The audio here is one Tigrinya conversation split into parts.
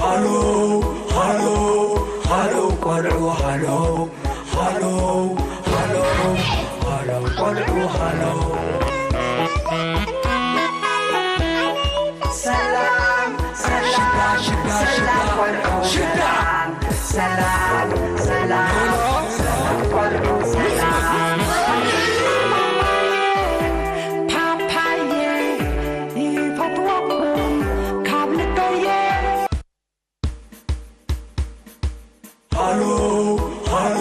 ሃሎ ሃሎ ሃሎ ቆልዑ ሃሎ ሃሎ ሃሎ ሃሎ ቆልዑ ሃሎ። ሰላም ሰላም ሽጋ ሽጋ ሰላም ቆልዑ ሽጋ ሰላም ሰላም ሰላም ሰላም ቆልዑ ሰላም። ፓፓየ ይፈትወኩም ካብ ልበየ። ሃሎ ሃሎ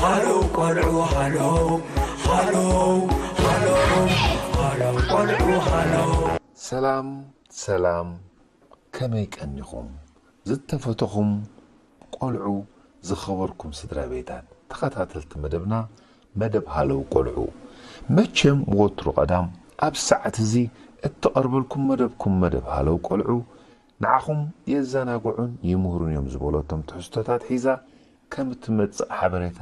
ሃሎ ቆልዑ ሃሎ ሃሎ ሃሎ ሃሎ ቆልዑ ሃሎ። ሰላም ሰላም፣ ከመይ ቀኒኹም ዝተፈተኹም ቆልዑ፣ ዝኸበርኩም ስድራ ቤታት ተኸታተልቲ መደብና፣ መደብ ሃለው ቆልዑ። መቸም ወትሩ ቀዳም ኣብ ሰዓት እዚ እትቐርበልኩም መደብኩም መደብ ሃለው ቆልዑ ንዓኹም የዘናግዑን ይምህሩን እዮም ዝበለቶም ትሕዝቶታት ሒዛ ከም እትመጽእ ሓበሬታ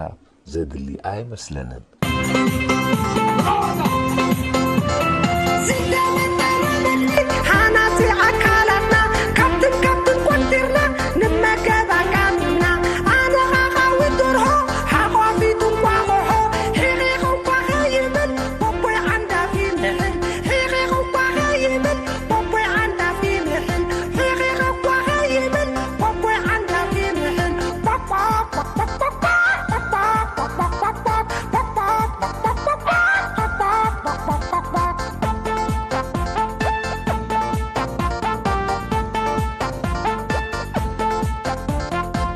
ዘድሊ ኣይመስለንን። ዝደመጠነ መግቢ ሃናጺ ኣካላትና ካብትን ካብትን ቆንጢርና ንመገብ ኣቃሚምና። ኣነ ኻኻዊ ደርሆ ሓቋፊት እንቋቑሖ ሒኺ ኸኳ ኸይብል ቦቦይ ዓንዳፊ ምሕል ሒኺ ኸኳ ኸይብል ቦቦይ ዓንዳፊ ምሕል ሒኺ ኸኳ ኸይብል ቦቦይ ዓንዳፊ ምሕል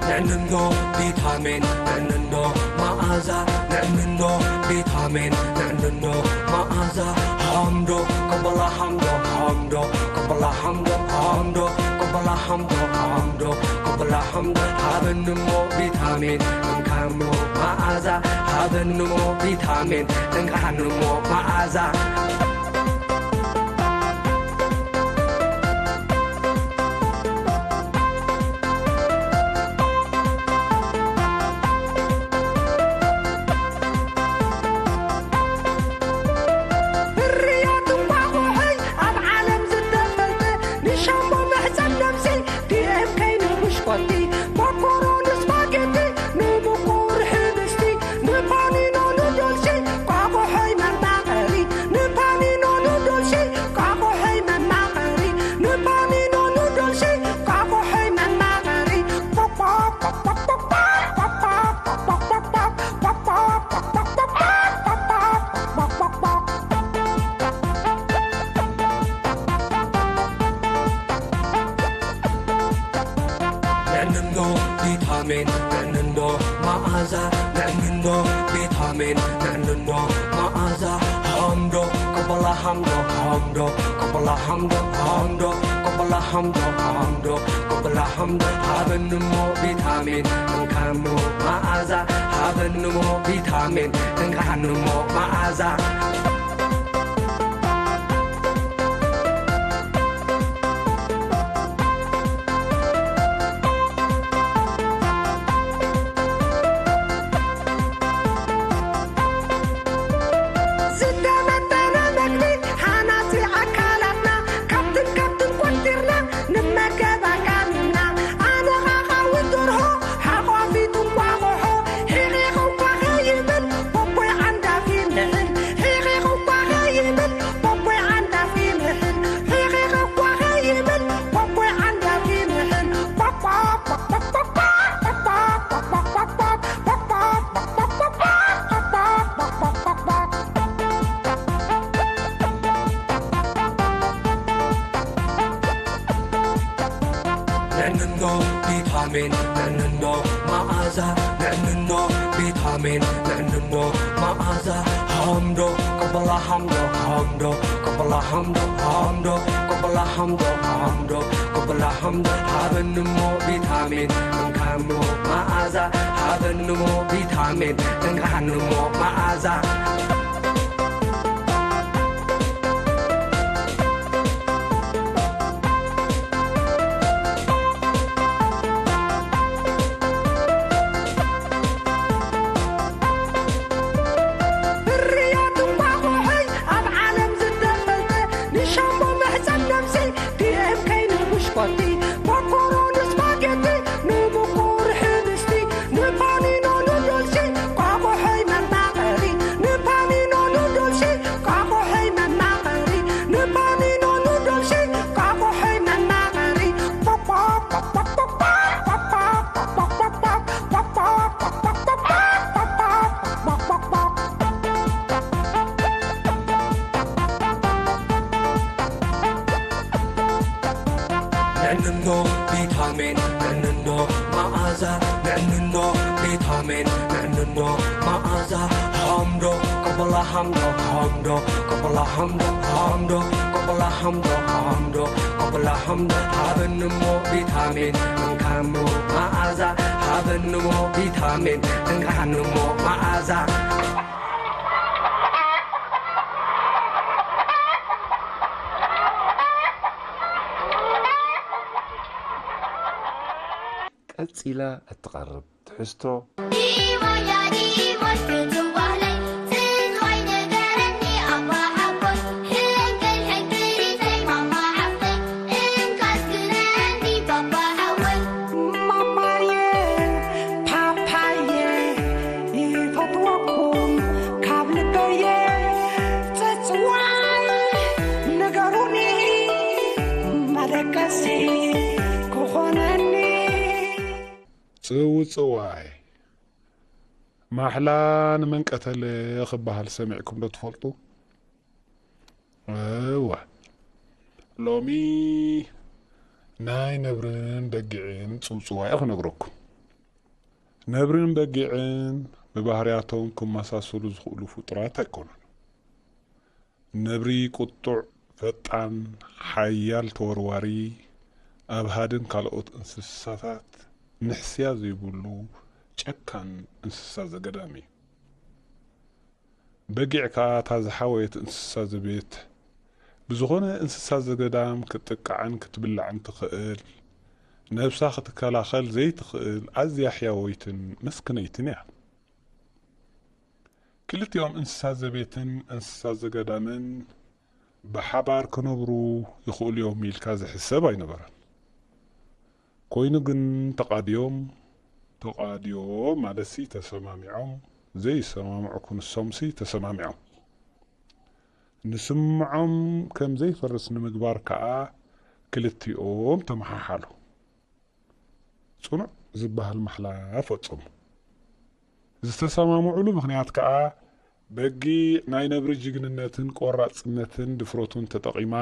ንዕንንዶ ቪታሚን ንዕንንዶ መኣዛ ንዕንንዶ ቪታሚን ንዕንንዶ መኣዛ ሃምዶ ቀበላ ሃምዶ ሃምዶ ቀበላ ሃምዶ ሃምዶ ቀበላ ሃምዶ ሃምዶ ቀበላ ሃምዶ ሃበንሞ ቪታሚን እንካሞ መኣዛ ሃበንሞ ቪታሚን እንካንሞ መኣዛ። ፍርያት እንቋቑሖይ ኣብ ዓለም ዝተፈልጠ ንሻምቦ መሕፀን ነብሰይ ዲኤምከይ ንብሽኮቲ መኮሮኒ ስፓጌቲ ንምቁር ሕብስቲ ንፓኒኖ ኑዶልሲ ቋቑሖይ መማቐሪ ንፓኒኖ ኑዶልሲ ቋቑሖይ መማቐሪ ንፓኒኖ ኑዶልሲ ቋቑሖይ መማቐሪ ንዕንንዶ ቪታሚን ንዕንንዶ መኣዛ ንዕንንዶ ቪታሚን ንዕንንዶ መኣዛ ሃምዶ ቀበላ ሃምዶ ሃምዶ ቀበላ ሃምዶ ሃምዶ ቀበላ ሃምዶ ሃምዶ ቀበላ ሃምዶ ሃበንሞ ቪታሚን እንካሞ መኣዛ ሃበንሞ ቪታሚን እንካንሞ መኣዛ። ዝተመጠነ መግቢ ሃናጺ ኣካላትና ካብትን ካብትን ቆንጢርና ንመገብ ኣቃሚምና ኣነ ኻኻዊ ደርሆ ሓቋፊት እንቋቑሖ ሒኺ ኸኳ ኸይብል ቦቦይ ዓንዳፊ ምሕል ሒኺ ኸኳ ኸይብል ቦቦይ ዓንዳፊ ምሕል ሒኺ ኸኳ ኸይብል ቦቦይ ዓንዳፊ ምሕል ቋቋ ንዕንንዶ ቪታሚን ንዕንንዶ መኣዛ ንዕንንዶ ቪታሚን ንዕንንዶ መኣዛ ሃምዶ ቀበላ ሃምዶ ሃምዶ ቀበላ ሃምዶ ሃምዶ ቀበላ ሃምዶ ሃምዶ ቀበላ ሃምዶ ሃበንሞ ቪታሚን እንካሞ መኣዛ ሃበንሞ ቪታሚን እንካንሞ መኣዛ። ፍርያት እንቋቑሖይ ኣብ ዓለም ዝተፈልጠ ንሻምቦ መሕፀን ነብሰይ ዲኤምከይ ንብሽኮቲ መኮሮኒ ንዕንዶ ቪታሚን፣ ንዕንዶ መኣዛ፣ ንዕንዶ ቪታሚን፣ ንዕንዶ መኣዛ። ሃምዶ፣ ቀበላ ሃምዶ፣ ሃምዶ፣ ቀበላ ሃምዶ፣ ሃምዶ፣ ቀበላ ሃምዶ፣ ሃምዶ፣ ቀበላ ሃምዶ። ሃበንሞ ቪታሚን፣ እንካሞ መኣዛ። ሃበንሞ ቪታሚን፣ እንካንሞ መኣዛ። ቀጺላ እትቐርብ ትሕዝቶ። ዲሞያ ዲሞይ ፍጹም ባህለይ፣ ስንዋይ ንገረኒ ኣባ ሓጎይ፣ ሕንቅል ሕንቅሊተይ ማማ ሓፍተይ፣ እንካስ ግነኒ ባባ ሓወይ። ማማየ ፓፓየ ይፈትወኩም ካብ ልበየ፣ ጽጽዋይ ንገሩኒ መደቀሲ ክኾነኒ። ጽውጽዋይ ማሕላ ንመን ቀተለ ክበሃል ሰሚዕኩም ዶ ትፈልጡ? እወ፣ ሎሚ ናይ ነብርን በጊዕን ጽውጽዋይ ክነግረኩም። ነብርን በጊዕን ብባህርያቶም ክመሳሰሉ ዝኽእሉ ፍጡራት ኣይኮኑን። ነብሪ ቁጡዕ፣ ፈጣን፣ ሓያል ተወርዋሪ፣ ኣብ ሃድን ካልኦት እንስሳታት ንሕስያ ዘይብሉ ጨካን እንስሳ ዘገዳም እዩ። በጊዕ ከኣ እታ ዝሓወየት እንስሳ ዘቤት፣ ብዝኾነ እንስሳ ዘገዳም ክትጥቃዕን ክትብላዕን ትኽእል፣ ነብሳ ክትከላኸል ዘይትኽእል ኣዝያ ሕያወይትን መስክነይትን እያ። ክልቲኦም እንስሳ ዘቤትን እንስሳ ዘገዳምን ብሓባር ክነብሩ ይኽእሉ እዮም ኢልካ ዝሕሰብ ኣይነበረን። ኮይኑ ግን ተቓድዮም፣ ተቓድዮም ማለትሲ ተሰማሚዖም፣ ዘይሰማምዑ ክንሶምሲ ተሰማሚዖም። ንስምዖም ከም ዘይፈርስ ንምግባር ከኣ ክልቲኦም ተመሓሓሉ። ጽኑዕ ዝበሃል ማሕላ ፈጸሙ። ዝተሰማምዑሉ ምኽንያት ከኣ፣ በጊዕ ናይ ነብሪ ጅግንነትን ቆራጽነትን ድፍረቱን ተጠቒማ፣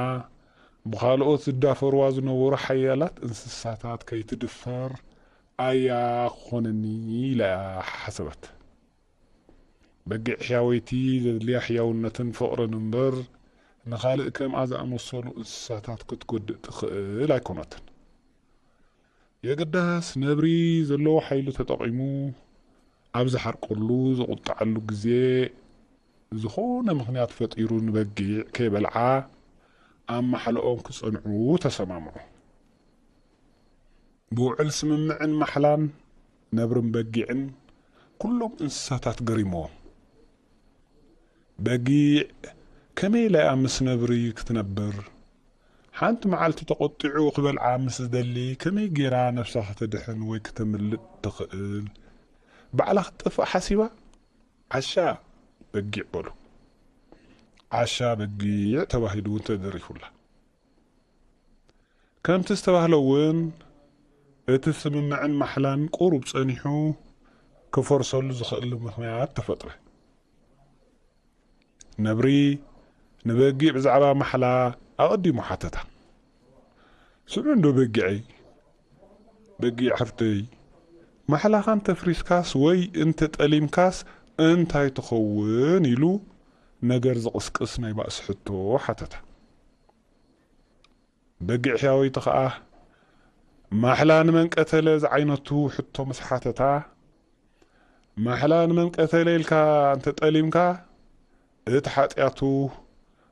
ብኻልኦት ዝዳፈርዋ ዝነበሩ ሓያላት እንስሳታት ከይትድፈር ኣያ ክኾነኒ ኢላ እያ ሓሰበት። በጊዕ ሕያወይቲ ዘድልያ ሕያውነትን ፍቕርን እምበር፣ ንኻልእ ከምኣ ዝኣመሰሉ እንስሳታት ክትጎድእ ትኽእል ኣይኮነትን። የግዳስ ነብሪ ዘለዎ ሓይሊ ተጠቒሙ ኣብ ዝሓርቀሉ፣ ዝቑጣዓሉ ግዜ፣ ዝኾነ ምኽንያት ፈጢሩ ንበጊዕ ከይበልዓ ኣብ ማሕለኦም ክጸንዑ ተሰማምዑ። ብውዕል ስምምዕን ማሕላን ነብርን በጊዕን ኩሎም እንስሳታት ገሪምዎም። በጊዕ ከመይ ኢላ እያ ምስ ነብሪ ክትነብር? ሓንቲ መዓልቲ ተቖጢዑ ክበልዓ ምስ ዝደሊ ከመይ ገይራ ነብሳ ከተድሕን ወይ ከተምልጥ ትኽእል? ባዕላ ክትጠፍእ ሓሲባ? ዓሻ በጊዕ በሉ። ዓሻ በጊዕ ተባሂሉ እውን ተደሪፉላ። ከምቲ ዝተባህለ እውን፣ እቲ ስምምዕን ማሕላን ቁሩብ ጸኒሑ ክፈርሰሉ ዝኽእል ምኽንያት ተፈጥረ። ነብሪ ንበጊዕ ብዛዕባ ማሕላ ኣቐዲሙ ሓተታ። "ስምዒ እንዶ በጊዐይ፣ በጊዕ ሓፍተይ፣ ማሕላኻ እንተፍሪስካስ ወይ እንተጠሊምካስ እንታይ ትኸውን?" ኢሉ ነገር ዝቕስቅስ ናይ ባእሲ ሕቶ ሓተታ። በጊዕ ሕያወይቲ ኸኣ፣ "ማሕላ ንመን ቀተለ?" ዝዓይነቱ ሕቶ ምስ ሓተታ፣ "ማሕላ ንመን ቀተለ ኢልካ እንተጠሊምካ፣ እቲ ሓጢኣቱ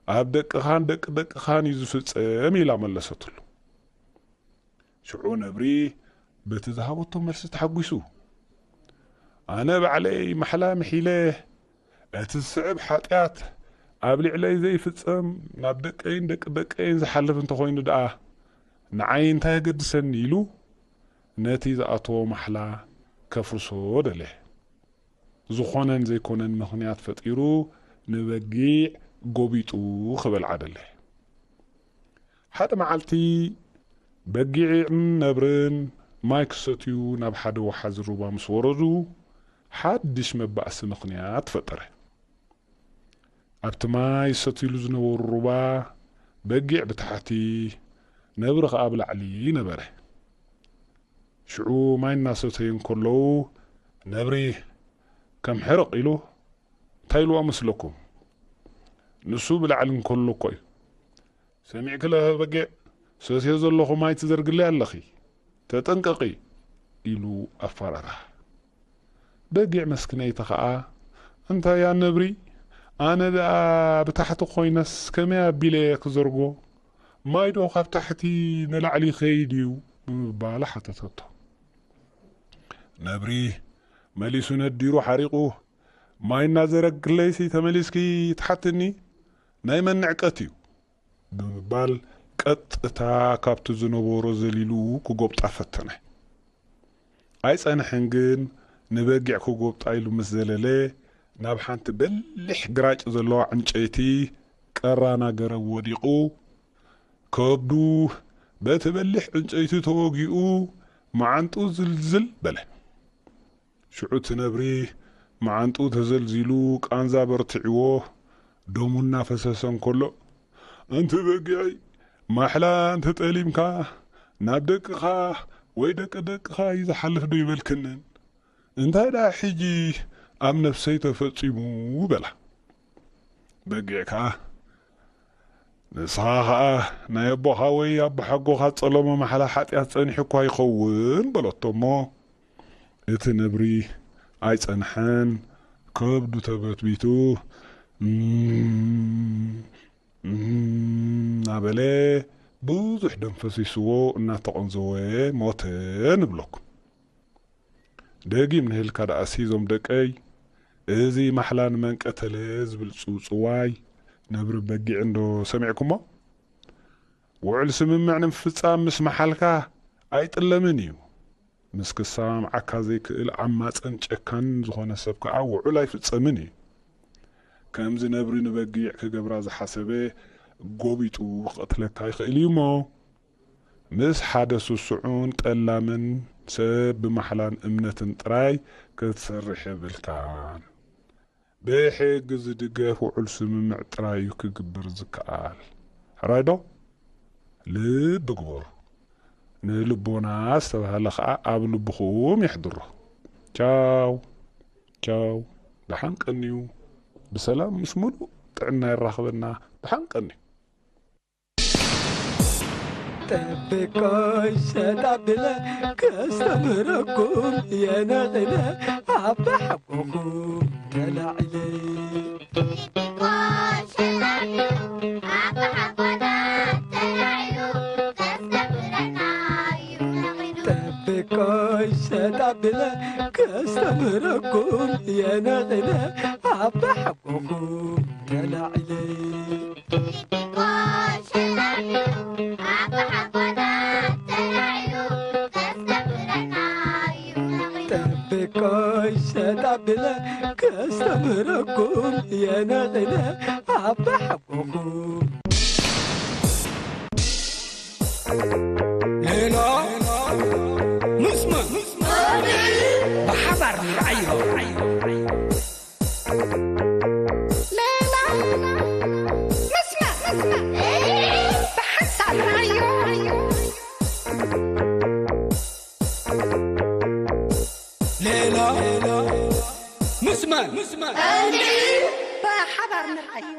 ኣብ ደቅኻን ደቂ ደቅኻን እዩ ዝፍጸም" ኢላ መለሰትሉ። ሽዑ ነብሪ በቲ ዝሃበቶ መልሲ ተሓጒሱ፣ "ኣነ ባዕለይ ማሕላ ምሒለ፣ እቲ ዝስዕብ ሓጢኣት ኣብ ልዕለይ ዘይፍጸም፣ ናብ ደቀይን ደቂ ደቀይን ዝሓልፍ እንተኾይኑ ደኣ፣ ንዓይ እንታይ የገድሰኒ?" ኢሉ ነቲ ዝኣተዎ ማሕላ ከፍርሶ ደለ። ዝኾነን ዘይኮነን ምኽንያት ፈጢሩ ንበጊዕ ጎቢጡ ክበልዓ ደለ። ሓደ መዓልቲ በጊዕን ነብርን ማይ ክሰትዩ ናብ ሓደ ወሓዚ ሩባ ምስ ወረዱ፣ ሓድሽ መባእሲ ምኽንያት ተፈጠረ። ኣብቲ ማይ ዝሰትይሉ ዝነበሩ ሩባ፣ በጊዕ ብታሕቲ፣ ነብሪ ኸኣ ብላዕሊ ነበረ። ሽዑ ማይ እናሰተዩ እንከለዉ፣ ነብሪ ከም ሕርቕ ኢሉ፣ "እንታይ ኢልዋ መስለኩም? ንሱ ብላዕሊ እንከሎ እኮ እዩ። ሰሚዕኪ ለኸ በጊዕ፣ ሰትዮ ዘለኹ ማይ ትዘርግለይ ኣለኺ፣ ተጠንቀቒ!" ኢሉ ኣፋራራ። በጊዕ መስክነይቲ ኸኣ፣ "እንታይ እያ ነብሪ? ኣነ ደኣ ብታሕቲ ኮይነስ ከመይ ኣቢለ እየ ክዘርጎ? ማይ ዶ ካብ ታሕቲ ንላዕሊ ይኸይድ እዩ?" ብምባል ሓተተቶ። ነብሪ መሊሱ ነዲሩ ሓሪቑ፣ "ማይ እናዘረግለይሲ ተመሊስኪ ትሓትኒ? ናይ መን ንዕቀት እዩ?" ብምባል ቀጥታ ካብቲ ዝነበሮ ዘሊሉ ክጎብጣ ፈተነ። ኣይጸንሐን ግን፣ ንበጊዕ ክጎብጣ ኢሉ ምስ ዘለለ፣ ናብ ሓንቲ በሊሕ ግራጭ ዘለዋ ዕንጨይቲ ቀራና ገረብ ወዲቑ፣ ከብዱ በቲ በሊሕ ዕንጨይቲ ተወጊኡ፣ መዓንጥኡ ዝልዝል በለ። ሽዑ እቲ ነብሪ መዓንጥኡ ተዘልዚሉ፣ ቃንዛ በርቲዕዎ፣ ደሙ እናፈሰሰ እንከሎ፣ "ኣንቲ በጊዐይ፣ ማሕላ እንተጠሊምካ፣ ናብ ደቅኻ ወይ ደቂ ደቅኻ እዩ ዝሓልፍ ዶ ይበልክንን? እንታይ ደኣ ሕጂ ኣብ ነፍሰይ ተፈጺሙ?" በላ። በጊዕ ከኣ፣ "ንስኻ ኸኣ ናይ ኣቦኻ ወይ ኣቦሓጎኻ ዝጸለሞ ማሕላ ሓጢኣት ጸኒሑ እኳ ይኸውን" በለቶ እሞ፣ እቲ ነብሪ ኣይጸንሐን፣ ከብዱ ተበትቢቱ፣ "እም፣ እም" እናበለ ብዙሕ ደም ፈሲስዎ እናተቐንዘወ ሞተ ንብለኩም። ደጊም ንህልካ ደኣሲ እዞም ደቀይ፣ እዚ ማሕላ ንመን ቀተለ ዝብል ጽውጽዋይ ነብሪ በጊዕ እንዶ ሰሚዕኩሞ? ውዕል ስምምዕ ንምፍጻም ምስ መሓልካ ኣይጥለምን እዩ። ምስ ክሳምዓካ ዘይክእል ዓማጽን ጨካንን ዝኾነ ሰብ ከኣ ውዑል ኣይፍጸምን እዩ። ከምዚ ነብሪ ንበጊዕ ክገብራ ዝሓሰበ ጎቢጡ ክቐትለካ ይኽእል እዩ እሞ፣ ምስ ሓደ ስሱዑን ጠላምን ሰብ ብማሕላን እምነትን ጥራይ ክትሰርሕ የብልካን። ብሕጊ ዝድገፍ ውዑል ስምምዕ ጥራይ እዩ ክግበር ዝከኣል። ሕራይ ዶ? ልቢ ግበሩ። ንልቦና ዝተባህለ ኸኣ ኣብ ልብኹም የሕድሮ። ቻው፣ ቻው። ደሓን ቀንዩ። ብሰላም ምስ ሙሉእ ጥዕና የራኽበና። ደሓን ቀንዩ። ጠብቆይ ሸጣ ብለ ከስተምረኩም የነቕለ ኣባ ሓጎኹም ተላዒለ። ጠብቆይ ሸጣ ብለ ከስተምረኩም የነቕለ ኣባ ሓጎኹም ተላዒለ። ጠብቆይ ሸጣ ብለ ከስተምረኩም የነቕለ ኣባ ሓጎኹም። ሌላ ምስመን ብሓባር ንርኣዮ። ሌላ ምስመን ብሓንሳብ ንርኣዮ። ሌላ ምስመን ብሓባር ንርኣዮ።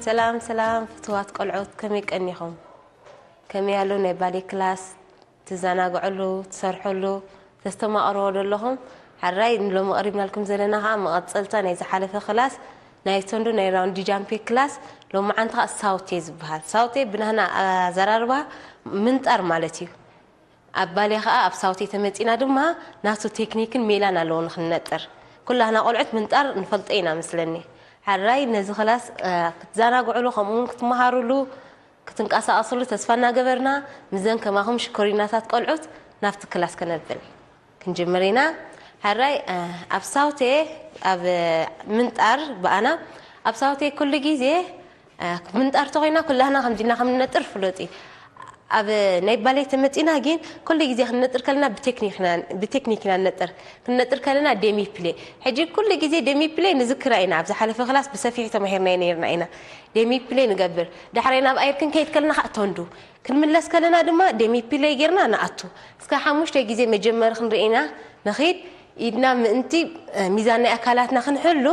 ሰላም ሰላም ፍትዋት ቆልዑት፣ ከመይ ቀኒኹም? ከመይ ኣሎ ናይ ባሌ ክላስ? ትዘናግዕሉ፣ ትሰርሕሉ፣ ተስተማቕርዎ ዶ ኣለኹም? ሓራይ ንሎሚ ቀሪብናልኩም ዘለና ኸዓ መቐጸልታ ናይ ዝሓለፈ ክላስ ናይ ቶንዶ ናይ ራውንዲ ጃምፔ ክላስ ሎማዓንቲ ኸዓ ሳውቴ ዝበሃል። ሳውቴ ብናህና ኣዘራርባ ምንጣር ማለት እዩ። ኣብ ባሌ ኸዓ ኣብ ሳውቴ ተመጺና ድማ ናቱ ቴክኒክን ሜላን ኣለዎ ንኽንነጥር። ኩላህና ቆልዑት ምንጣር ንፈልጦ ኢና መስለኒ። ሓራይ ነዚ ክላስ፣ እ፣ ክትዘናግዕሉ ከምኡ እውን ክትመሃሩሉ ክትንቀሳቐስሉ ተስፋ እናገበርና፣ ምዘን ከማኹም ሽኮሪናታት ቆልዑት ናብቲ ክላስ ከነብል ክንጅምር ኢና። ሕራይ፣ እ፣ ኣብ ሳውቴ፣ ኣብ፣ እ፣ ምንጣር ብኣና፣ ኣብ ሳውቴ ኩሉ ግዜ፣ እ፣ ምንጣር ተኾይና ኩላህና ከምዚና ከም ንነጥር ፍሎጥ እዩ። ኣብ ናይ ባሌት መጺና ግን ኩሉ ግዜ ክንነጥር ከለና ብቴክኒክና፣ ብቴክኒክና ንነጥር። ክንነጥር ከለና ደሚ ፕሌ። ሕጂ ኩሉ ግዜ ደሚ ፕሌ ንዝክራ ኢና። ኣብ ዝሓለፈ ክላስ ብሰፊሑ ተማሂርናዮ ነይርና ኢና። ደሚ ፕሌ ንገብር። ዳሕራይ ናብ ኣየር ክንከይድ ከለና ከዓ ቶንዱ። ክንምለስ ከለና ድማ ደሚ ፕሌ ጌርና ንኣቱ። እስከ ሓሙሽተ ግዜ መጀመሪ ክንርኢ ኢና። ንኺድ። ኢድና ምእንቲ፣ እ፣ ሚዛን ናይ ኣካላትና ክንሕሉ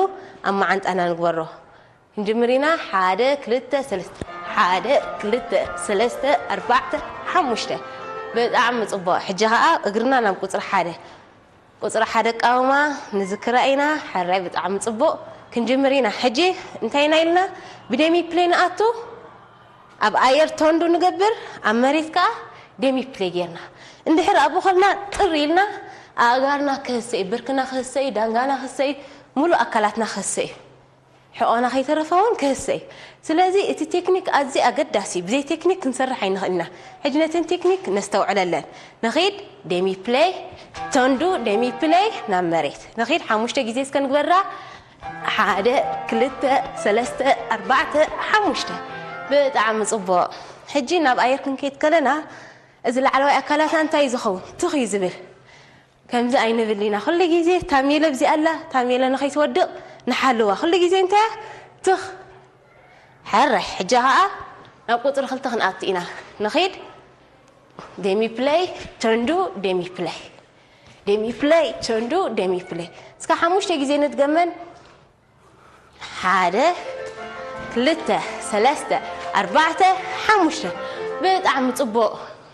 ኣብ መዓንጣና ንግበሮ። ክንጅምር ኢና። ሓደ፣ ክልተ፣ ሰለስተ። ሓደ፣ ክልተ፣ ሰለስተ፣ ኣርባዕተ፣ ሓሙሽተ። ብጣዕሚ ጽቡቕ። ሕጂ ኸኣ እግርና ናብ ቁጽሪ ሓደ። ቁጽሪ ሓደ ኣቃውማ ንዝክራ ኢና። ሕራይ፣ ብጣዕሚ ጽቡቕ። ክንጅምር ኢና። ሕጂ እንታይ ኢና ኢልና? ብደሚ ፕሌ ንኣቱ፣ ኣብ ኣየር ቶንዱ ንገብር፣ ኣብ መሬት ከኣ ደሚ ፕሌ ጌርና። እንድሕር ኣብኡ ኸልና ጥር ኢልና፣ ኣእጋርና ክህሰ እዩ፣ ብርክና ክህሰ እዩ፣ ዳንጋና ክህሰ እዩ፣ ሙሉእ ኣካላትና ክህሰ እዩ። ሕቖና ከይተረፈ እውን ክህሰ እዩ። ስለዚ እቲ ቴክኒክ ኣዝዩ ኣገዳሲ እዩ። ብዘይ ቴክኒክ ክንሰርሕ ኣይንኽእል ኢና። ሕጂ ነተን ቴክኒክ ነስተውዕለለን። ንኺድ፣ ደሚ ፕሌይ፣ ቶንዱ፣ ደሚ ፕሌይ፣ ናብ መሬት። ንኺድ፣ ሓሙሽተ ግዜ እስከ ንግበራ። ሓደ፣ ክልተ፣ ሰለስተ፣ ኣርባዕተ፣ ሓሙሽተ። ብጣዕሚ ጽቡቕ። ሕጂ ናብ ኣየር ክንከይድ ከለና፣ እዚ ላዕለዋይ ኣካላትና እንታይ እዩ ዝኸውን? ትኽ እዩ ዝብል። ከምዚ ኣይንብል ኢና። ኩሉ ግዜ ታሜለ ኣብዚ ኣላ፣ ታሜለ ንኸይትወድቕ ንሓልዋ። ኩሉ ግዜ እንታይ እያ? ትኽ። ሕራይ፣ ሕጂ ኸኣ ናብ ቁጽሪ ክልተ ክንኣቱ ኢና። ንኺድ። ደሚ ፕለይ፣ ቶንዱ፣ ደሚ ፕለይ። ደሚ ፕለይ፣ ቶንዱ፣ ደሚ ፕለይ። እስከ ሓሙሽተ ግዜ ንድገመን። ሓደ፣ ክልተ፣ ሰለስተ፣ ኣርባዕተ፣ ሓሙሽተ። ብጣዕሚ ጽቡቕ።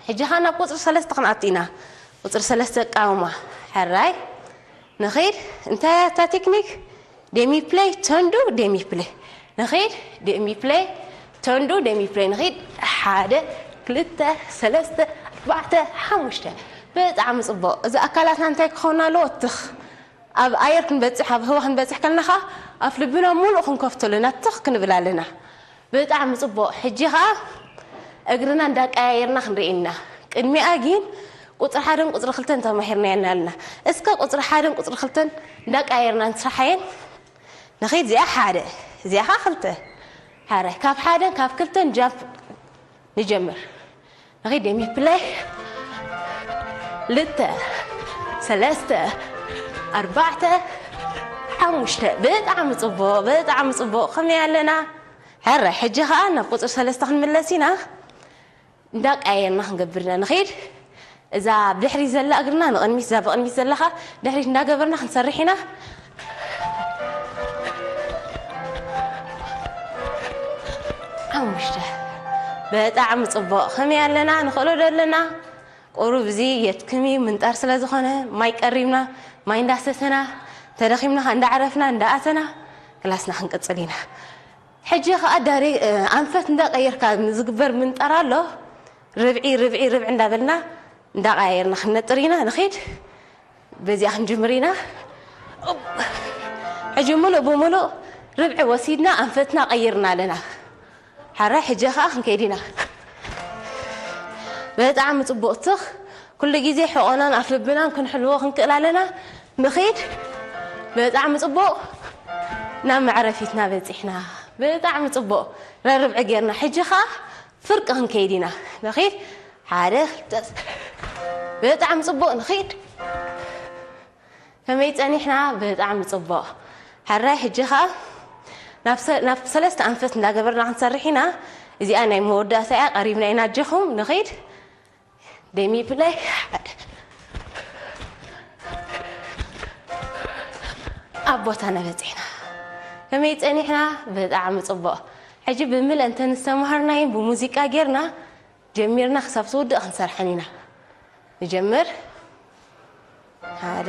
ሕጂ ኸኣ ናብ ቁጽሪ ሰለስተ ክንኣቱ ኢና። ቁጽሪ ሰለስተ ቃውማ። ሕራይ። ንኺድ። እንታይ እያ እታ ቴክኒክ? ደሚ ፕለይ፣ ቶንዱ፣ ደሚ ፕለይ። ንኺድ። ደሚ ፕለይ፣ ቶንዱ፣ ደሚ ፕለይ። ንኺድ። ሓደ፣ ክልተ፣ ሰለስተ፣ ኣርባዕተ፣ ሓሙሽተ። ብጣዕሚ ጽቡቕ። እዚ ኣካላትና እንታይ ክኸውን ኣለዎ? ትኽ። ኣብ ኣየር ክንበጽሕ፣ ኣብ ህዋ ክንበጽሕ ከለና ኸኣ ኣፍ ልብና ሙሉእ ክንከፍቶ ኣለና፣ ትኽ ክንብል ኣለና። ብጣዕሚ ጽቡቕ። ሕጂ ኸኣ እግርና እንዳቀያየርና ክንርኢ ኢና። ቅድሚኣ ግን ቁጽሪ ሓደን ቁጽሪ ክልተን ተማሂርናየን ኣለና። እስከ ቁጽሪ ሓደን ቁጽሪ ክልተን እንዳቀያየርና ንስርሓየን። ንኺድ፣ እዚኣ ሓደ፣ እዚኣ ኸኣ ክልተ። ሓደ፣ ካብ ሓደን ካብ ክልተን ጃምፕ ንጀምር። ንኺድ፣ ደሚ ፕለይ። ክልተ፣ ሰለስተ፣ ኣርባዕተ፣ ሓሙሽተ። ብጣዕሚ ጽቡቕ፣ ብጣዕሚ ጽቡቕ። ከመይ ኣለና? ሕራይ፣ ሕጂ ኸኣ ናብ ቁጽሪ ሰለስተ ክንምለስ ኢና። እንዳቀያየርና ክንገብር ኢና። ንኺድ። እዛ ብድሕሪት ዘላ እግርና ንቕድሚት፣ እዛ ብቕድሚት ዘላ ኸኣ ድሕሪት እንዳገበርና ክንሰርሕ ኢና። ሓሙሽተ። ብጣዕሚ ጽቡቕ። ከመይ ኣለና? ንኽእሎ ዶ ኣለና? ቁሩብ እዚ የድክም እዩ፣ ምንጣር ስለ ዝኾነ፣ ማይ ቀሪብና፣ ማይ እንዳሰተና፣ ተደኺምና ኸኣ እንዳዕረፍና፣ እንዳኣተና፣ ክላስና ክንቅጽል ኢና። ሕጂ ኸኣ ዳሬ-፣ እ፣ ኣንፈት እንዳቀየርካ ንዝግበር ምንጣር ኣሎ። ርብዒ፣ ርብዒ፣ ርብዒ እንዳበልና፣ እንዳቀያየርና ክንነጥር ኢና። ንኺድ። በዚኣ ክንጅምር ኢና። ኡፕ። ሕጂ ሙሉእ ብሙሉእ ርብዒ ወሲድና ኣንፈትና ቀይርና ኣለና። ሓራይ፣ ሕጂ ኸኣ ክንከይድ ኢና። ብጣዕሚ ጽቡቕ፣ ትኽ። ኩሉ ግዜ ሕቖናን ኣፍ ልብናን ክንሕልዎ ክንክእል ኣለና። ንኺድ። ብጣዕሚ ጽቡቕ። ናብ መዕረፊትና በጺሕና። ብጣዕሚ ጽቡቕ። ረርብዒ ጌርና። ሕጂ ኸኣ ፍርቂ ክንከይድ ኢና። ንኺድ። ሓደ፣ ክልተ። ብጣዕሚ ጽቡቕ። ንኺድ። ከመይ ጸኒሕና? ብጣዕሚ ጽቡቕ። ሕራይ፣ ሕጂ ኸኣ ናብ ሰ-፣ ናብ ሰለስተ ኣንፈት እንዳገበርና ክንሰርሕ ኢና። እዚኣ ናይ መወዳእታ እያ። ቀሪብና ኢና። ኣጆኹም፣ ንኺድ። ደሚ ፕለይ። ሓደ። ኣብ ቦታና በጺሕና። ከመይ ጸኒሕና? ብጣዕሚ ጽቡቕ። ሕጂ ብምልእ እንተ ንዝተማሃርናዮ ብሙዚቃ ጌርና ጀሚርና ክሳብ ትውድእ ክንሰርሐን ኢና። ንጀምር። ሓደ።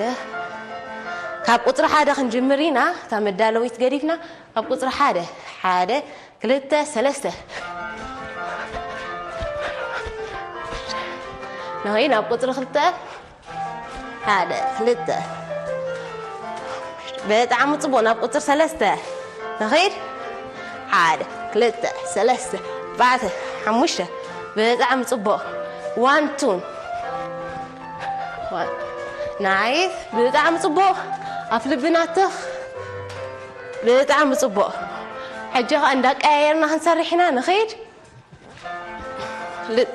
ካብ ቁጽሪ ሓደ ክንጅምር ኢና። እታ መዳለዊት ገዲፍና ካብ ቁጽሪ ሓደ። ሓደ፣ ክልተ፣ ሰለስተ። ንኸይድ ናብ ቁጽሪ ክልተ። ሓደ፣ ክልተ። ብጣዕሚ ጽቡቕ። ናብ ቁጽሪ ሰለስተ ንኸይድ። ሓደ፣ ክልተ፣ ሰለስተ፣ ኣርባዕተ፣ ሓሙሽተ። ብጣዕሚ ጽቡቕ። ዋን ቱን። ናይስ። ብጣዕሚ ጽቡቕ። ኣፍ ልቢ ናትኽ። ብጣዕሚ ጽቡቕ። ሕጂ ኸኣ እንዳቀያየርና ክንሰርሕ ኢና ንኸይድ። ል-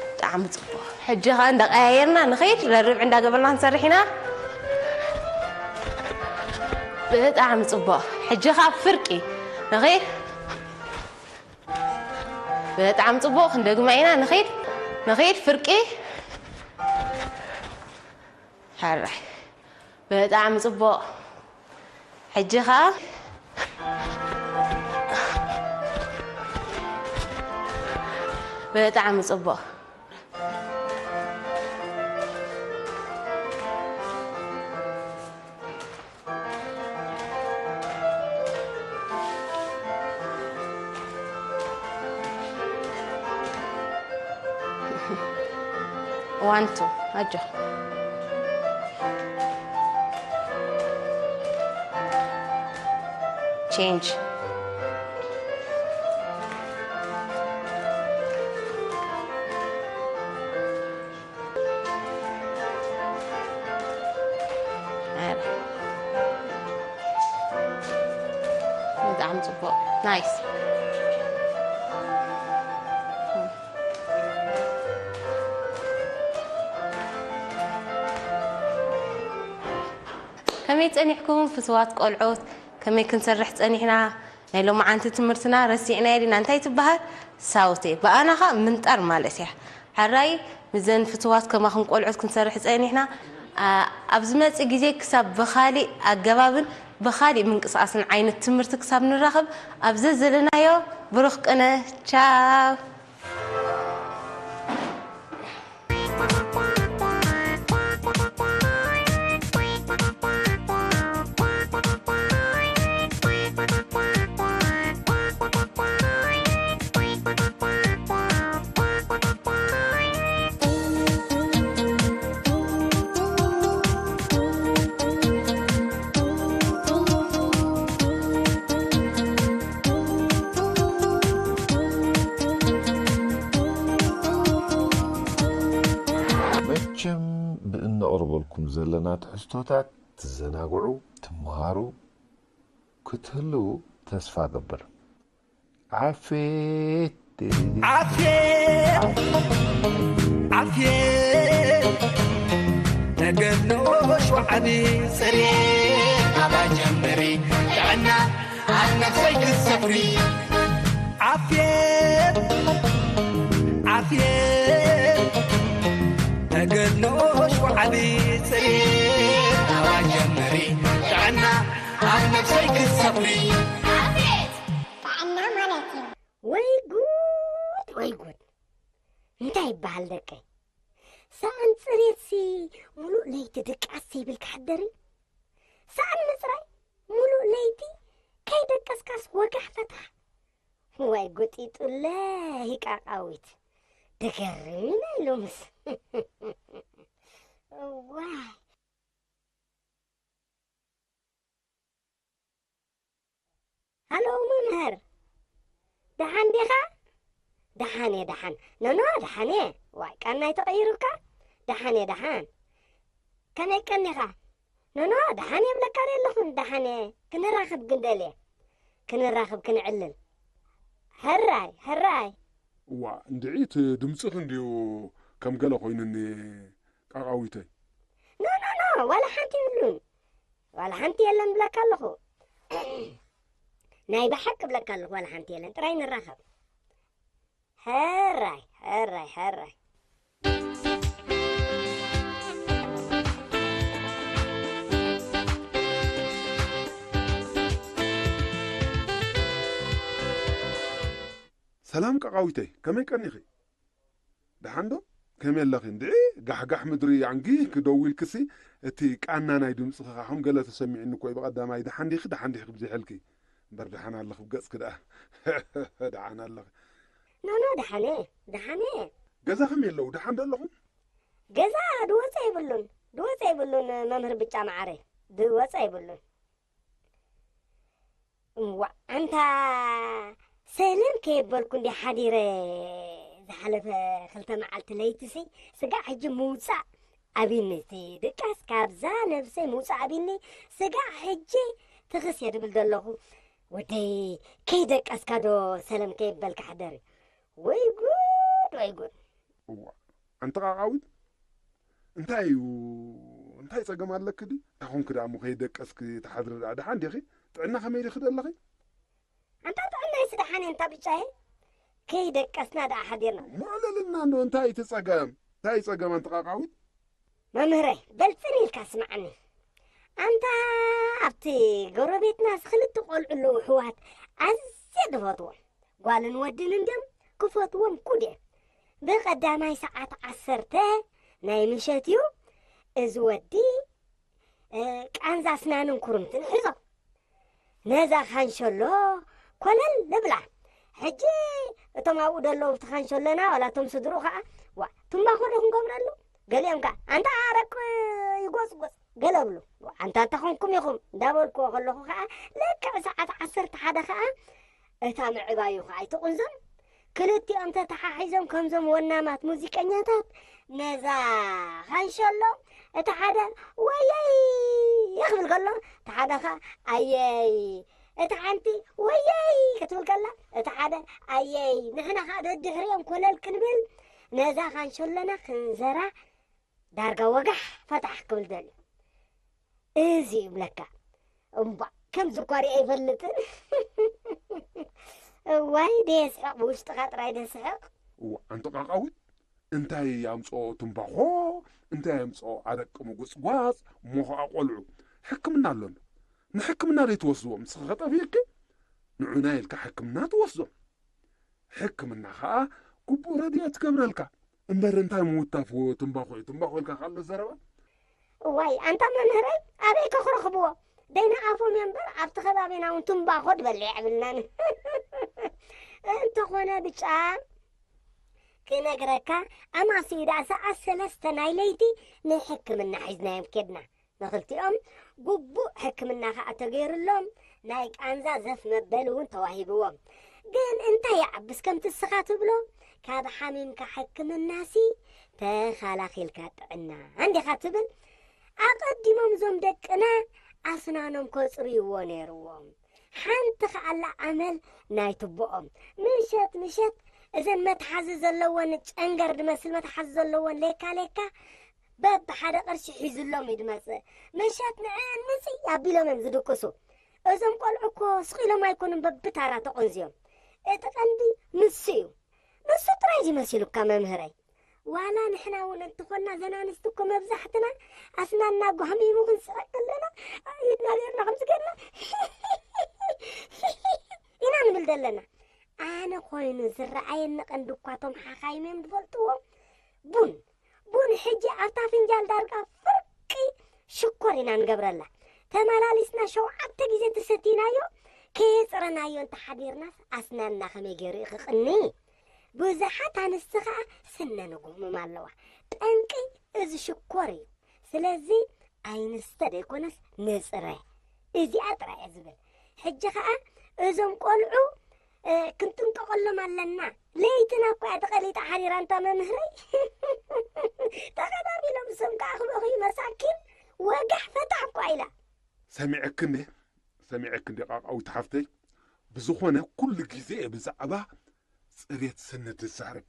ብጣዕሚ ጽቡቕ። ሕጂ ኸኣ እንዳቀያየርና ንኸይድ፣ ረርብ እንዳገበርና ክንሰርሕ ኢና። ብጣዕሚ ጽቡቕ። ሕጂ ኸኣ ፍርቂ ንኸይድ። ብጣዕሚ ጽቡቕ። ክንደግማ ኢና። ንኸይድ፣ ንኸይድ ፍርቂ። ሕራይ። ብጣዕሚ ጽቡቕ። ሕጂ ኸኣ ብጣዕሚ ጽቡቕ። ዋን ቱ ኣጆ። ቼንጅ። ብጣዕሚ ጽቡቕ። ናይስ። ከመይ ጸኒሕኩም ፍትዋት ቆልዑት? ከመይ ክንሰርሕ ጸኒሕና? ናይ ሎማዓንቲ ትምህርትና ረሲዕናዮ ዲና? እንታይ ትበሃል? ሳውቴ። ብኣና ኸኣ ምንጣር ማለት እያ። ሕራይ ምስዘን ፍትዋት ከማኹም ቆልዑት ክንሰርሕ ጸኒሕና። ኣ-፣ ኣብ ዝመጽእ ግዜ ክሳብ ብኻሊእ ኣገባብን ብኻሊእ ምንቅስቓስን ዓይነት ትምህርቲ ክሳብ ንራኸብ ኣብ ዘዘለናዮ ብሩኽ ቅነ። ቻው። መቸም ብእነቕርበልኩም ዘለና ትሕዝቶታት ትዘናግዑ፣ ትመሃሩ ክትህልዉ ተስፋ እገብር። ዓፌት! ዓፌት! ዓፌት! ተገድሎ ሸውዓሊ ጽሬት ኣባ ጀምሪ ጥዕና ኣብ ነፍሰይ ክትሰፍሪ። ዓፌት! ዓፌት! ተገድሎ ሸውዓሊ ጽሬት ኣባ ጀምሪ ጥዕና ኣብ ነፍሰይ ክትሰፍሪ። ዓፌት! ጥዕና ማለት እዩ። ወይ ጉድ፣ ወይ ጉድ። እንታይ ይበሃል ደቀይ? ሰኣን ጽሬትሲ ሙሉእ ለይቲ ድቃስ ዘይብል ክሕደር እዩ። ሰኣን ምጽራይ ሙሉእ ለይቲ ከይደቀስካስ ወጋሕ ፈታሕ። ዋይ ጉጢጡለይ ቃቃዊት። ደገርም ኢና ኢሎምስ። እዋይ። ሃሎ መምህር፣ ደሓን ዲኻ? ደሓን እየ፣ ደሓን። ኖኖ፣ ደሓን እየ። ዋይ፣ ቃናይ ተቐይሩካ? ደሓን እየ፣ ደሓን። ከመይ ቀኒኻ? ኖኖ፣ ደሓን እየ እብለካ ዶ ኣለኹን? ደሓን እየ። ክንራኸብ ግን ደልየ። ክንራኸብ፣ ክንዕልል። ሕራይ፣ ሕራይ። እዋ፣ እንድዒ እቲ ድምፅኺ እንድዩ ከም ገለ ኮይኑኒ ቃቃዊተይ። ኖ፣ ኖ፣ ኖ፣ ዋላ ሓንቲ የብሉን። ዋላ ሓንቲ የለን ብለካ ኣለኹ። ናይ ብሓቂ ብለካ ኣለኹ፣ ዋላ ሓንቲ የለን። ጥራይ ንራኸብ። ሕራይ፣ ሕራይ፣ ሕራይ። ሰላም ቃቃዊተይ፣ ከመይ ቀኒኺ? ደሓን ዶ? ከመይ ኣለኺ? እንድዒ ጋሕጋሕ ምድሪ ኣንጊህኪ ደው ኢልክሲ፣ እቲ ቃና ናይ ድምፅኺ ኸዓ ከም ገለ ተሰሚዑኒ እኮ እዩ ብቐዳማይ። ደሓን ዲኺ? ደሓን ዲኺ ብዝሕልኪ? እምበር ደሓን ኣለኺ ብገፅኪ ደኣ። ደሓን ኣለኺ? ኖኖ፣ ደሓን እየ፣ ደሓን እየ። ገዛ ከመይ ኣለዉ? ደሓን ዶ ኣለኹም? ገዛ ድወፀ የብሉን፣ ድወፀ የብሉን መምህር ብጫ መዓረይ፣ ድወፀ የብሉን። እዋ ኣንታ ሰለም ከየበልኩ እንዲ ሓዲረ ዝሓለፈ ክልተ መዓልቲ ለይትሲ ስጋዕ ሕጂ ምውፃእ ኣቢኒ። እቲ ድቃስ ካብዛ ነብሰይ ምውፃእ ኣቢኒ። ስጋዕ ሕጂ ትኽስ እየ ድብል ዘለኹ። ወደይ ከይደቀስካ ዶ ሰለም ከየበልካ ሕደር? ወይ ጉድ ወይ ጉድ። እዋ ኣንቲ ቃቃዊት እንታይ እዩ? እንታይ ፀገም ኣለኪ ድዩ? እንታይ ኮንኪ ደኣ እሞ ከይደቀስኪ ትሓድሪ ደኣ ደሓን ዲኺ? ጥዕና ከመይ ዲኺ ደለኺ? ኣንታ ጥዕናይስ ደሓን እየ እንታ ብጫየ። ከይደቀስና ደኣ ሓዲርና። ምዕልልና እንዶ እንታይ እቲ ፀገም? እንታይ እዩ ፀገም ኣንቲ ቃቃዊት? መምህረይ በልፅን ኢልካ ስማዕኒ። ኣንታ ኣብቲ ጎረቤትና ክልተ ቆልዑ ኣለዉ ኣሕዋት ኣዝየ ዝፈትዎም ጓልን ወድን እንድዮም ክፈትዎም ኩድ እየ። ብቐዳማይ ሰዓት ዓሰርተ ናይ ምሸት እዩ። እዚ ወዲ ቃንዛ ኣስናንን ኩርምትን ሒዞም ነዛ ካንሸሎ ኮለል ልብላ። ሕጂ እቶም ኣብኡ ደለዉ ኣብቲ ካንሸሎና ዋላ እቶም ስድርኡ ከዓ ዋ ትምባኾ ዶ ክንገብረሉ? ገሊኦም ከዓ ኣንታ ኣረቂ ይጎፅጎፅ ገለ ብሉ። ኣንታ እንተኾንኩም ኢኹም እንዳበልክዎ ከለኹ ከዓ ልክዕ ሰዓት ዓሰርተ ሓደ ከዓ እታ ምዕባዩ ከዓ ኣይትቕንዞም። ክልቲኦም ተተሓሒዞም ከምዞም ወናማት ሙዚቀኛታት ነዛ ኻንሸሎ እቲ ሓደ ወየይ ክብል ከሎ እቲ ሓደ ኸ ኣየይ እቲ ሓንቲ ወየይ ክትብል ከላ እቲ ሓደ ኣየይ ንሕና ከዓ ደድሕሪኦም ኮለል ክንብል ነዛ ኻንሸሎና ክንዘራ ዳርጋ ወጋሕ ፈታሕ ክብል ደልዩ እዚ ይብለካ እምባ ከምዚ እኳ ሪአ ኣይፈልጥን። እዋይ ደየስሕቕ ብውሽጥኻ ጥራይ ደስሕቕ። እዋ ኣንቲ ቃቃዊት እንታይ ኣምፅኦ ትምባኾ እንታይ ኣምፅኦ ኣረቂ ምጉፅጓፅ እሞ ኸዓ ቆልዑ ሕክምና ኣሎና ንሕክምና ዘይትወስድዎም ንስኺ ከጠፊእኪ ንዑና ኢልካ ሕክምና ትወስዶም ሕክምና ኸዓ ግቡእ ረድኤት ትገብረልካ እምበር እንታይ ምውታፍ ትምባኾ እዩ ትምባኾ ኢልካ ካሎ ዘረባ እዋይ ኣንታ መምህረይ ኣበይ ከክረኽብዎ ደይና ኣፎም እዮም እምበር ኣብቲ ከባቢና እውን ትምባኾ ድበልዕ የብልናን እንተኾነ ብጫ ክነግረካ ኣማስዩ ደኣ ሰዓት ሰለስተ ናይ ለይቲ ንሕክምና ሒዝናዮም ኬድና ንኽልቲኦም ግቡእ ሕክምና ኸዓ ተገይሩሎም ናይ ቃንዛ ዘፍ መበሊ እውን ተዋሂብዎም። ግን እንታይ ይዓብስ ከምቲ እስኻ ትብሎ ካብ ሓሚምካ ሕክምናሲ ተኻላኺልካ ጥዕና እንዲኻ ትብል ኣቐዲሞም እዞም ደቅና ኣስናኖም ከፅርይዎ ነይርዎም። ሓንቲ ከኣላ ኣመል ናይ ትቦኦም ምሸት ምሸት እዘን መትሓዚ ዘለወን ጨንገር ድመስል መትሓዚ ዘለወን ሌካ ሌካ በብሓደ ቅርሺ ሒዙሎም እዩ ድመፅእ። ምሸት ንዐን ምፅይ ኣቢሎም እዮም ዝድቅሱ። እዞም ቆልዑ እኮ ስቕ ኢሎም ኣይኮኑን በብታራ ተቖንዝዮም። እቲ ቀንዲ ንሱ እዩ። ንሱ ጥራይ እዩ መሲሉካ መምህረይ። ዋላ ንሕና እውን እንተኾንና ዘን ኣንስቲ እኮ መብዛሕትና ኣስናና ጓህሚሙ ክንስረቅ ከለና ኢድና ጌርና ከምዚ ጌርና ኢና ንብል ዘለና። ኣነ ኮይኑ ዝረኣየኒ ቀንዲ እኳ እቶም ሓኻይም እዮም ዝፈልጥዎ። ቡን ቡን ሕጂ ኣብታ ፍንጃል ዳርጋ ፍርቂ ሽኮር ኢና ንገብረላ። ተመላሊስና ሸውዓተ ግዜ እንተሰቲናዮ ከየፅረናዮ እንተሓዲርናስ ኣስናና ከመይ ገይሩ እዩ ክቕኒ? ብዙሓት ኣንስቲ ኸዓ ስነ ንጉህምም ኣለዋ። ጠንቂ እዚ ሽኮር እዩ። ስለዚ ኣይንስተ ደይኮነስ ንፅረ። እዚኣ ጥራይ እየ ዝብል። ሕጂ ኸዓ እዞም ቆልዑ ክንጥንቀቐሎም ኣለና። ለይትና እኳ እያ ተቐሊጣ ሓዲራ እንታ መምህረይ። ተቐባቢሎም እሶም ከዓ ክበኽዩ መሳኪን ወጋሕ ፈታሕ እኳ ኢላ። ሰሚዐኪ እንዴ ሰሚዐኪ እንዴ ቃቃዊት ሓፍተይ። ብዝኾነ ኩሉ ግዜ እየ ብዛዕባ ፅሬት ስኒ ዝዛረብ።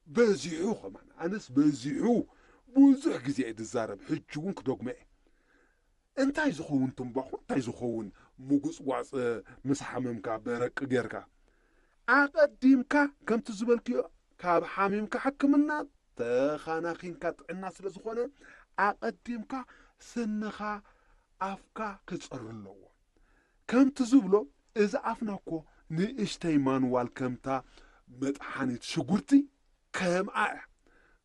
በዚሑ ከማን ኣነስ በዚሑ ብዙሕ ግዜ እየ ዝዛረብ ሕጂ እውን ክደግሞ እየ እንታይ ዝኸውን ትንባኾ እንታይ ዝኸውን ምጉፅጓፅ ምስ ሓመምካ በረቂ ጌርካ ኣቐዲምካ ከምቲ ዝበልክዮ ካብ ሓሚምካ ሕክምና ተኻናኺንካ ጥዕና ስለ ዝኾነ ኣቐዲምካ ስንኻ ኣፍካ ክፀሩ ኣለዎ ከምቲ ዝብሎ እዚ ኣፍና እኮ ንእሽተይ ማንዋል ከምታ መጥሓኒት ሽጉርቲ ከምኣ እያ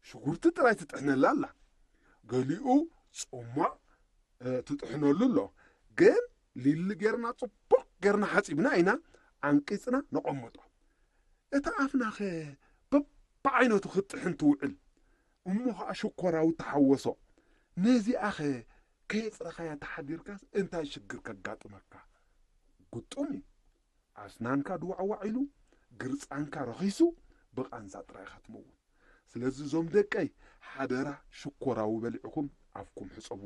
ሽጉርቲ ጥራይ ትጥሕነላ ኣላ ገሊኡ ፅሟቕ ትጥሕነሉ ኣሎ ግን ሊሊ ጌርና ፅቡቕ ጌርና ሓፂብና ኢና ዓንቂፅና ነቐምጦ እታ ኣፍናኸ በብዓይነቱ ክትጥሕን ትውዕል እሞ ኸዓ ሽኮራዊ ተሓወሶ ነዚኣኸ ከየፅረኻያ ተሓዲርካስ እንታይ ሽግር ከጋጥመካ ግጡም እዩ ኣስናንካ ድዋዕዋዕ ኢሉ፣ ግርጻንካ ረኺሱ፣ ብቓንዛ ጥራይ ኢኻ ትመውት። ስለዚ እዞም ደቀይ፣ ሓደራ ሽኮራዊ በሊዕኹም ኣፍኩም ሕጸቡ።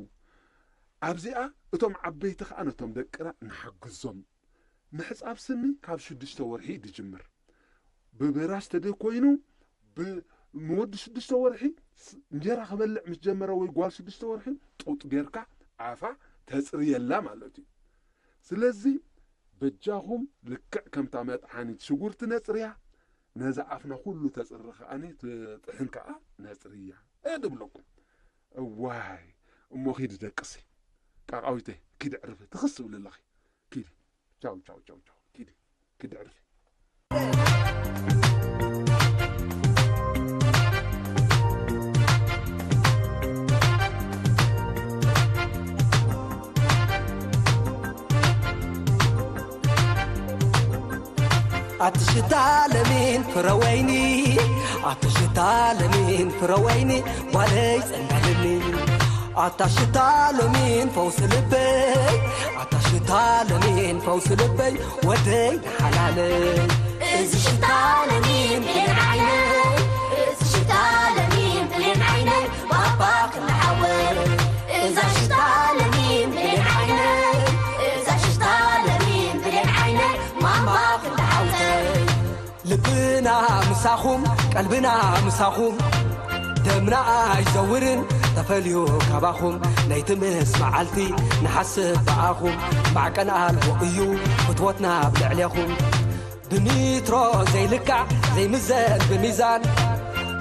ኣብዚኣ እቶም ዓበይቲ ከኣ ነቶም ደቅና ንሓግዞም። ምሕጻብ ስኒ ካብ ሽዱሽተ ወርሒ እዩ ዝጅምር። ብብራሽ ተደኮይኑ፣ ብ-፣ ንወዲ ሽዱሽተ ወርሒ ስ-፣ እንጀራ ክበልዕ ምስ ጀመረ ወይ ጓል ሽዱሽተ ወርሒ ጡጥ ጌርካ ኣፋ ተጽርየላ ማለት እዩ። ስለዚ በጃኹም ልክዕ ከምታ መጥሓኒት ሽጉርቲ ነጽርያ፣ ነዛ ኣፍና ኩሉ ተጽሪ ከኣኒ ትጥሕን ከኣ ነጽርያ እየ ድብለኩም። እዋይ፣ እሞ ኪዲ ደቅሲ፣ ቃቃዊተይ፣ ኪዲ ዕርፊ፣ ትኽስ ትብሊ ኣለኺ። ኪዲ፣ ቻው፣ ቻው፣ ቻው፣ ቻው፣ ኪዲ፣ ኪዲ ዕርፊ። ኣቲ ሽታ ለሚን ፍረ ወይኒ፣ ኣቲ ሽታ ለሚን ፍረ ወይኒ፣ ጓለይ ጸንበልኒ። ኣታ ሽታ ለሚን ፈውሲ ልበይ፣ ኣታ ሽታ ለሚን ፈውሲ ልበይ፣ ወደይ ንሓላለይ። እዚ ሽታ ለሚን ብሌን ዓይነይ፣ እዚ ሽታ ለሚን ብሌን ዓይነይ፣ ባባ ክንሓወይ። እዛ ሽታ ለሚን ብሌን ዓይነይ፣ እዛ ሽታ ለሚን ብሌን ዓይነይ፣ ማማ ክንሓውተይ። ልብና ምሳኹም፣ ቀልብና ምሳኹም፣ ደምና ኣይዘውርን ተፈልዩ ካባኹም። ለይቲ ምስ መዓልቲ ንሓስብ ብኣኹም፣ ማዕቀን ኣልቦ እዩ ፍትወትና ኣብ ልዕሌኹም። ብሚትሮ ዘይልካዕ ዘይምዘን ብሚዛን፣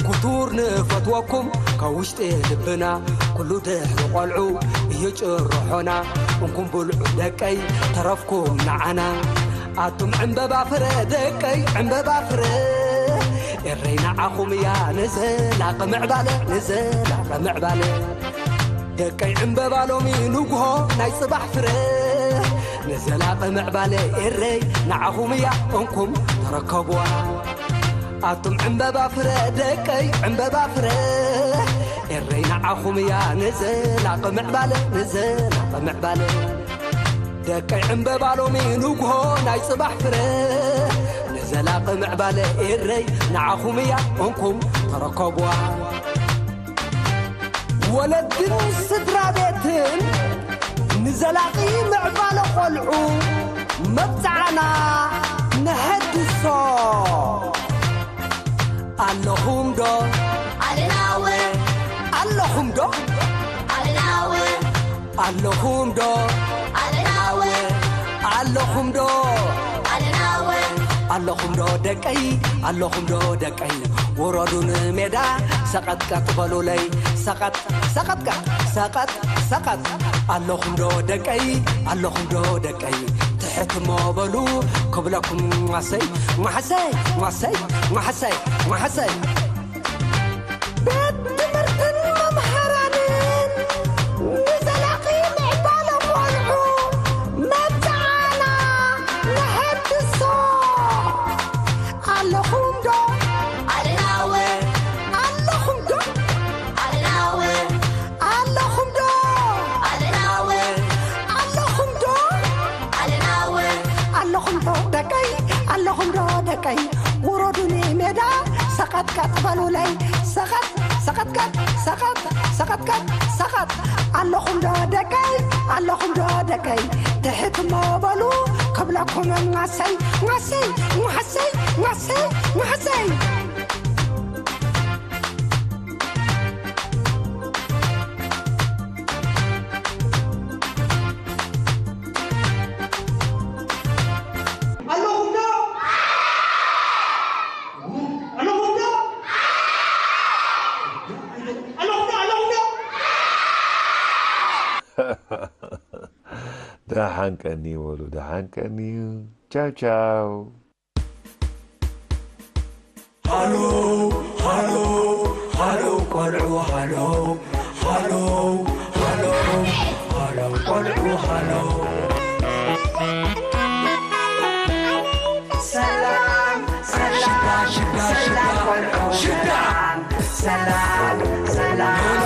ክቱር ንፈትወኩም ካብ ውሽጢ ልብና። ኩሉ ድሕሪ ቆልዑ እዩ ጭርሖና፣ እንኩም ብልዑ ደቀይ ተረፍኩም ንዓና። ኣቱም ዕምበባ ፍረ ደቀይ ዕምበባ ፍረ፣ ኤረይ ንዓኹም እያ ንዘላቂ ምዕባለ፣ ንዘላቂ ምዕባለ። ደቀይ ዕምበባ ሎሚ ንግሆ ናይ ጽባሕ ፍረ፣ ንዘላቂ ምዕባለ ኤረይ ንዓኹም እያ እንኩም ተረከብዋ። ኣቱም ዕምበባ ፍረ ደቀይ ዕምበባ ፍረ፣ ኤረይ ንዓኹም እያ ንዘላቂ ምዕባለ፣ ንዘላቂ ምዕባለ። ደቀይ ዕምበባ ሎሚ ንግሆ ናይ ጽባሕ ፍረ፣ ንዘላቂ ምዕባለ ኤረይ ንዓኹም እያ እንኩም ተረከብዋ። ወለድን ስድራ ቤትን ንዘላቂ ምዕባለ ቆልዑ መብጽዓና ነሐድሶ። ኣለኹም ዶ? ኣለናወ። ኣለኹም ዶ? ኣለናወ። ኣለኹም ዶ? ኣለናወ። ኣለኹም ዶ? ኣለናወ። ኣለኹም ዶ ደቀይ? ኣለኹም ዶ ደቀይ? ውረዱ ንሜዳ ሰቐጥቀጥ በሉለይ። ሰቐጥ፣ ሰቐጥቀጥ፣ ሰቐጥ፣ ሰቐጥ። ኣለኹም ዶ ደቀይ? ኣለኹም ዶ ደቀይ? ትሕት እሞ በሉ ክብለኩም ሟሰይ፣ ሟሰይ፣ ሟሰይ፣ ሟሰይ፣ ሟሰይ። ቤት ትምህርትን መምሃራንን ንዘላቒ ምዕባለ ቆልዑ መብጽዓና ነሐድሶ። ኣለኹም ዶ? ኣለናወ። ኣለኹም ዶ? ኣለናወ። ኣለኹም ዶ? ኣለናወ። ኣለኹም ዶ? ኣለናወ። ኣለኹም ዶ ደቀይ? ኣለኹም ዶ ደቀይ? ውረዱኒ ሜዳ ሰቐጥቀጥ በሉለይ። ሰቐጥ፣ ሰቐጥቀጥ፣ ሰቐጥ፣ ሰቐጥቀጥ፣ ሰቐጥ። ኣለኹም ዶ ደቀይ? ኣለኹም ዶ ደቀይ? ትሕት እሞ በሉ ክብለኩም ሟሰይ፣ ሟሰይ፣ ሟሰይ፣ ሟሰይ፣ ሟሰይ። ኣለኹም ዶ? ኣለኹም ዶ? ኣለኹም ዶ? ኣለኹም ዶ? ደሓን ቀኒ በሉ፣ ደሓን ቀኒ። ቻው ቻው። ሃሎ፣ ሃሎ፣ ሃሎ፣ ቆልዑ፣ ሃሎ፣ ሃሎ፣ ሃሎ፣ ሃሎ፣ ቆልዑ፣ ሃሎ። ሰላም፣ ሰላም፣ ሽታ፣ ሽታ፣ ሰላም፣ ሽታ፣ ቆልዑ፣ ሽታ። ሰላም፣ ሰላም፣ ሰላም፣